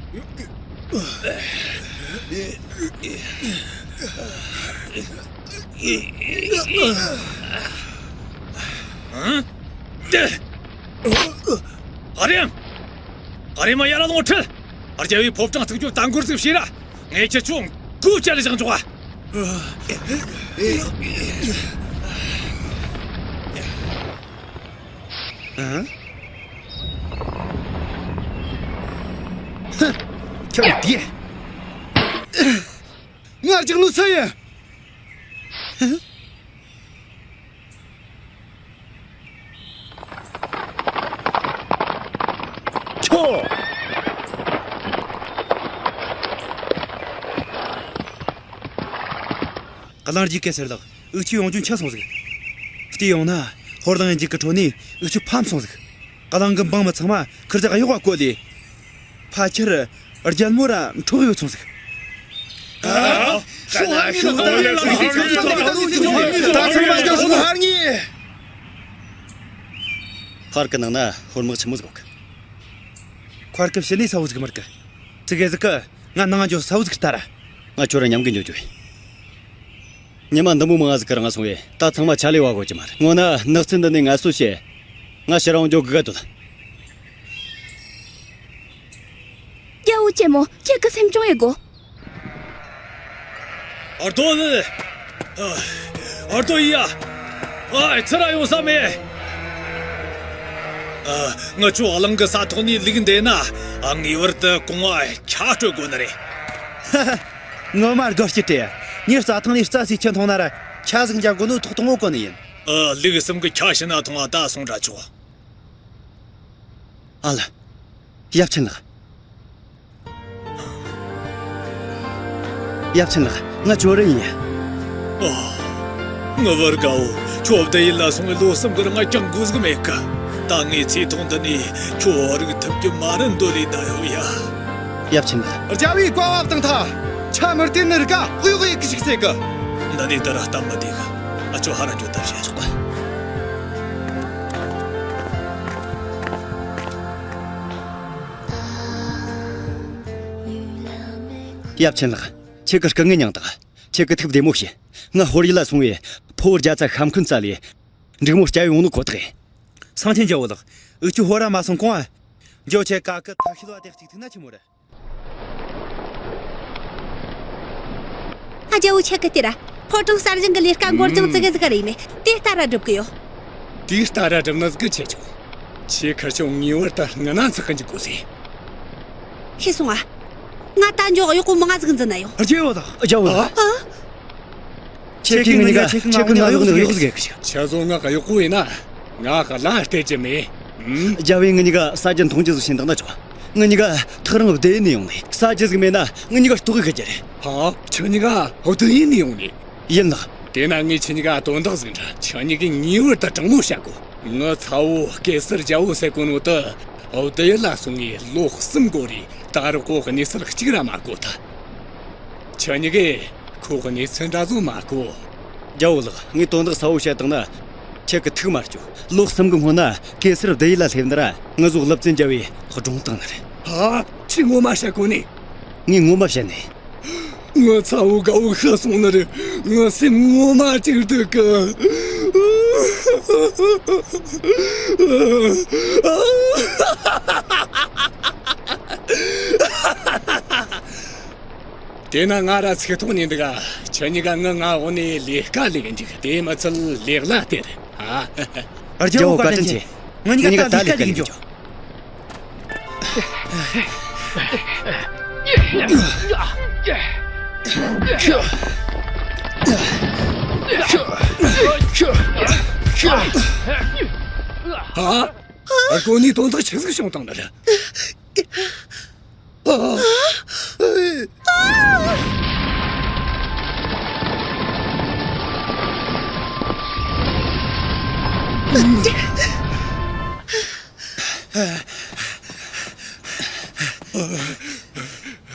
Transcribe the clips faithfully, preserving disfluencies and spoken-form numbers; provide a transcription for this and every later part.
ཨ་རེམ། ཨ་རེམ། མ་ཡར་ལོངས། ཁྲིད། རྒྱལ་བོའི་ཕོ་བྲང་བརྩིགས་རྒྱུ་གཏན་འཁེལ་ཟིག་བྱོས་ར། ངས་ཁྱེད་ཆོ་མགོ་བཅད་ལ་བཞག་འཇོག་ཨ། ཨ། ཁྱོད་འདི། ང་རྒྱག་ནོ་སུ་ཡིན། ཁྱོད། གླིང་རྗེ་གེ་སར་ལགས། འུ་ཆོ་ཡོང་རྒྱུ་འཕྱི་སོང་ཟིག། བལྟས་ཡོང་ན་ཧོར་གླིང་ཡན་ཆད་ཀྱི་ཁྲོད་ནས་འུ་ཆོ་ཕམ་སོང་ཟིག། གླིང་གི་འབངས་མི་ཚང་མ་ཁུར་ཆ་གཡོག་པ་བཀོལ་ལས། ཕལ་ཆེར་རྒྱལ་མོ་ར་འཕྲོག་ཡོད་སོང་ཟིག། ད་ཚང་མ་འགྱོ་སོང་། ཧར་ངེས། ཁར་གི་ནང་ན་ཧོར་དམག་ཆི་མོ་ཟིག་ཡོད་གི། ཁར་གི་ཕྱི་ནས་གསལ་བོ་ཟིག་མི་རིག་གི། ཙི་གེ་ཟིག་གི། ང་ནང་འགྱོ་གསལ་བོ་ཟིག་ལྟ་ར། ང་ཁྱོད་ར་མཉམ་གི་འགྱོ་རྒྱུ་ཡིན། ཉི་མ་འདི་མོ་མང་ཟིག་གི་རིང་སོང་བས་ད་ཚང་མ་ཆ་ལས་བ་གོ་གི་མ་རེད། སྔོན་ན་ནགས་ཚལ་འདི་ནས་ངལ་གསོ་བྱས། ང་ཕྱིར་རང་འགྱོ་དགོས་ག་དོན། རྒྱལ་བོ་ཆེན་མོ། ཁྱེད་ཀྱིས་སེམས་ཆུང་ཡེ་དགོ། ཨར་ཏོ་ལི། ཨར་ཏོ་ཡ། ཨ། ཚུར་ར་ཡོང་ས་མེད། ཨ། ང་ཆོ་གླིང་གི་ས་ཐོག་ནས་ལུག་འདེད་ན། ཨ། ངེས་པར་དུ་གོང་བ་ཆ་སྤྲོད་དགོས་ནི་རེད། ངོ་མ་དགའ་སྐྱིད་རེད། ངས་རྩྭ་ཐང་ནས་རྩྭ་སའི་ཆུ་འཐུང་ན་ར་ཆ་ཟིག་འཇམ་གོ་ནོ་ཐོག་གཏོང་བོ་གོ་ནི་ཡིན། ཨ། ལུག་གསུམ་གི་ཆ་བྱིན་ན་ཐོང་བ་ད་སོང་དྲ་ཆོག། ཨ་ལ། ཡབ་ཆེན་ལགས། ཡབ་ཆེན་ལགས། ང་ཇོ་རུ་ཡིན། ཨོ། ངའི་བུ་དགའ་བོ། ཁྱོད་བདེ་ཡུལ་ལ་སོང་བའི་ལོ་གསུམ་གི་རིང་ང་ཅང་གོ་ཟིག་མེད་གི། ད་ངས་ཚེ་ཐུང་འདི་ནས་ཁྱོད་རིག་ཐུབ་རྒྱུ་མ་རེད་འདོད་ལས་བསྡད་ཡོད་ཡ། ཡབ་ཆེན་ལགས། རྒྱལ་བོའི་བཀའ་བབས་བཏང་ཐལ། ཆ་མི་བརྟེན་ནི་རིགས་གཡོག་ཡེ་གི་ཞིག་ཟེར་གི། འདི་ནས་ད་ར་སྟབས་མི་བདེ་གི། ཨ། ཁྱོད་ཧར་ར་འགྱོ་ཐབས་བྱེད་ཆོག་གི། ཡབ་ཆེན་ལགས། ཁྱེད་ཀྱི་སྐུ་ངལ་མྱངས་དང་། ཁྱེད་ཀྱི་ཐུགས་བདེ་མོ་བྱོས། ང་ཧོར་ཡུལ་ལ་སོང་བས་ཕུ་བོ་རྒྱ་ཚ་ཤ་འཁོན་བཙལ་ལས། འབྲུག་མོ་སྐྱབས་ཡོང་ནོ་ཁོ་ཐག་ཡིན། སེང་ཆེན་རྒྱལ་བོ་ལགས། འུ་ཆོ་ཧོར་ར་མ་སོང་གོང་ང་། འཇོ་ཆེ་ཀ་ཀི་ཐབས་ཤེས་བ་དེ་གཅིག་ཐུག་ན་ཆི་མོ་རེད། ཨ། རྒྱལ་བོ་ཆེ་གི་དེ་ར། ཕོ་བྲང་གསར་བཞེངས་གི་ལས་ཀ་འགོར་འགྱངས་ཙི་གེ་ཟིག་རེད་མེད། དེ་ལྟ་ར་སྒྲུབ་གི་ཡོད། དེ་ལྟ་ར་སྒྲུབ་ན་ཟིག་གི་ཆེ་ཆུང་། ཁྱེད་ཁར་ཆུང་ངེས་པར་དུ་སྔ་ན་ཚགས་ཀྱི་འཇུག་དགོས་ཟེར། ཤེས་སོང་ང་། ང་ད་འཇོ་གཡོག་པོ་མང་ང་ཟིག་འཛིན་ན་ཡོང་། རྒྱལ་བོ་དང་རྒྱལ་བོ་དང་། ཨ། ཁྱེད་ཀྱིས་ང་གཉིས་ཀ། ཁྱེད་ཀྱིས་ང་གཡོག་ཟིག་གཡོག་ཟིག་གི། ཁྱེད་ཚོ་ང་གི་གཡོག་པོ་ཡིན་ན། ང་གི་ལ་སྟེར་རྒྱུ་མེད། ཨུམ། རྒྱལ་བོས་ང་གཉིས་ཀ་ཟ་རྒྱུ་འཐུང་རྒྱུ་ཟིག་བྱིན་བཏང་ན་ཆོག། ང་གཉིས་ཀ་ཐག་རིང་བདེ་ནས་ཡོང་ནས་ཟ་རྒྱུ་ཟིག་མེད་ན་ང་གཉིས་ཀ་ལྟོགས་གི་རྒྱུ་རེད། ཧ། ཁྱེད་གཉིས་ཀ་བདེ་ནས་ཡོང་ནས། ཡིན་ལགས། དེ་ན་ངས་ཁྱེད་གཉིས་ཀ་དོན་དག་ཟིག་འདྲི། ཁྱེད་གཉིས་ཀས་ངེས་པར་དུ་དྲང་མོ་བཤད་དགོས། ངའི་ཚ་བོ་གེ་སར་རྒྱལ་པོ་ཟེར་གོ་ནོ་དེ་བདེ་ཡུལ་ལ་སོང་ངས་ལོ་གསུམ་འགོར་རས། ད་རུང་ཁོ་གནས་ཚུལ་གཅིག་ར་མ་གོ་ཐལ། ཁྱེད་གཉིས་ཀས་ཁོ་གི་གནས་ཚུལ་འདྲ་བཟོ་མ་གོ། རྒྱལ་བོ་ལགས། ངས་དོན་དག་གསལ་བོ་བཤད་བཏང་ན། ཁྱེད་ཀྱི་ཐུགས་མ་སྐྱོ། ལོ་གསུམ་གི་སྔོན་ན་གེ་སར་བདེ་ཡུལ་ལ་སླེབས་ནི་ར་ང་ཚོ་ཀླུ་བཙན་རྒྱལ་བོས་བཀྲོངས་བཏང་ནི་རེད། ཧ། ཁྱོས་ངོ་མ་བཤད་གོ་ནི། ངས་ངོ་མ་བཤད་ནི། ངའི་ཚ་བོ་དགའ་བོ་ཤི་སོང་ནི་རེད། ངའི་སེམས་ངོ་མ་གཅིག་སྡུག་གི། དེ་ན་ང་ར་ཚིག་ཐོག་ནས་འདུག་ག། ཁྱེད་གཉིས་ཀ་ངའི་མངའ་འོག་ནས་ལས་ཀ་ལས་འཇུག། དེ་མི་ཚད་ལེགས་ལ་སྟེར། ཨ། རྒྱལ་བོ་བཀའ་དྲིན་ཆེ། ང་གཉིས་ཀ་ད་ལས་ཀ་ལས་འཇུག། ཨ། ཨ། ཁོ་གཉིས་དོན་དག་ཆི་ཟིག་བྱུང་བཏང་ནི་རེད།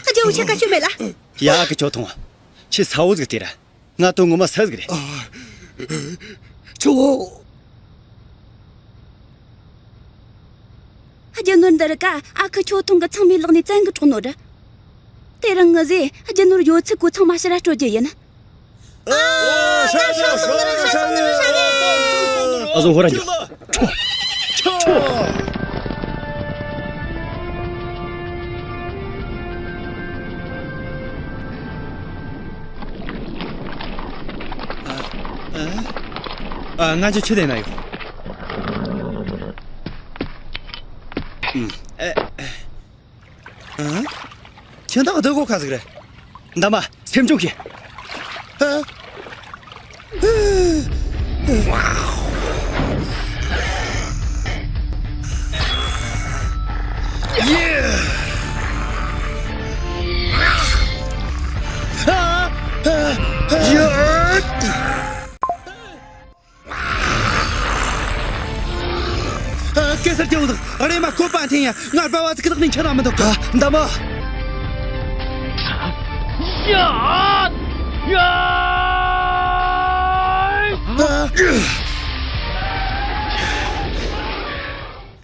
རྒྱལ་བོ་ཆེ་ག་ཤོད་མེད་ལ། ཡ་གི་ཁྱོད་ཐོངས། ཁྱོས་ཚ་བོ་ཟིག་སྟེར། ང་དོན་ངོ་མ་སུ་ཟིག་རེད། ཨ། ཁྱོད། རྒྱུ་ནོར་འདི་རིགས་ཀ་ཨ་ཁུ་ཁྱོ་ཐུང་གི་ཚང་མའི་ལག་ནས་བཙན་གི་འཕྲོག་ནོ་རེད། དེ་རིང་ངི་ཟེ་རྒྱུ་ནོར་ཡོད་ཚད་གོ་ཚང་མ་ཕྱིར་ར་སྤྲོད་རྒྱུ་ཡིན། ཨ་ཟོ་ཧོ་ར་འགྱོ། ཨ། ང་ཚོ་ཆུ་ལེན་ན་ཡོད། ཨ། ཁྱེད་བདག་སྡོད་གོ་ཁ་ཟིག་རེད། འདམ་མ་སེམས་ཆུང་གི། ཨ། ཨ། གེ་སར་རྒྱལ་བོ་དང་། རེམ་མ་བཀོད་པ་འཐེན་ཡ། ང་སྦ་བ་ཟིག་གི་ནང་ནས་འཆི་ན་མི་འདུག་ག་འདམ་མ།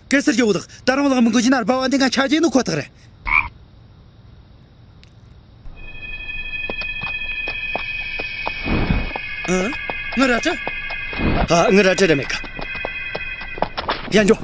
གེ་སར་རྒྱལ་བོ་དང་། ད་རུང་ལག་མི་འགུལ་རྒྱུ་ན་སྦ་བ་འདི་ང་ཆ་རྒྱུ་ནི་ཁོ་ཐག་རེད། ཨ། ངི་རལ་གྲི། ཨ། ངི་རལ་གྲི་རེད་མེད་ག་ཡ་འགྱོ།